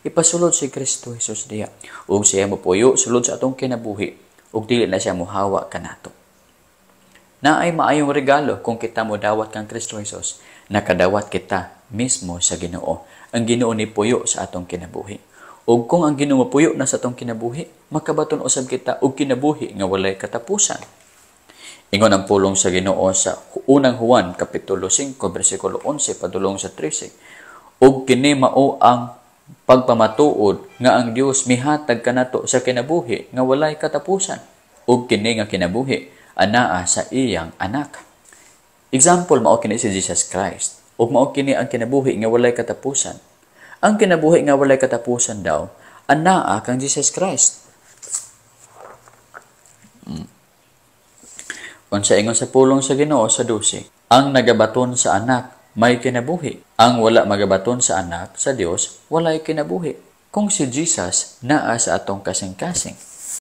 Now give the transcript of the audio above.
Ipasulod si Kristo Jesus diha. Ug siya mopuyo sulod sa atong kinabuhi ug dili na siya mohawa kanato. Naay maayong regalo kung kita modawat kang Kristo Jesus. Nakadawat kita mismo sa Ginoo. Ang Ginoo ni puyo sa atong kinabuhi. Ug kung ang Ginoo mopuyo na sa atong kinabuhi, makabaton usab kita og kinabuhi nga walay katapusan. Ingon ang pulong sa Ginoo sa Unang Juan kapitulo 5 bersikulo 11 padulong sa 13. Ug kini mao ang pagpamatuod nga ang Dios mihatag kanato sa kinabuhi nga walay katapusan. Ug kini nga kinabuhi anaa sa iyang Anak. Example, mao kini si Jesus Christ. Ug mao kini ang kinabuhi nga walay katapusan. Ang kinabuhi nga walay katapusan daw anaa kang Jesus Christ. Unsa ingon sa pulong sa Ginoo sa 12? Ang nagabaton sa Anak may kinabuhi. Ang wala magabaton sa Anak sa Dios walay kinabuhi. Kung si Jesus naa sa atong kasing-kasing,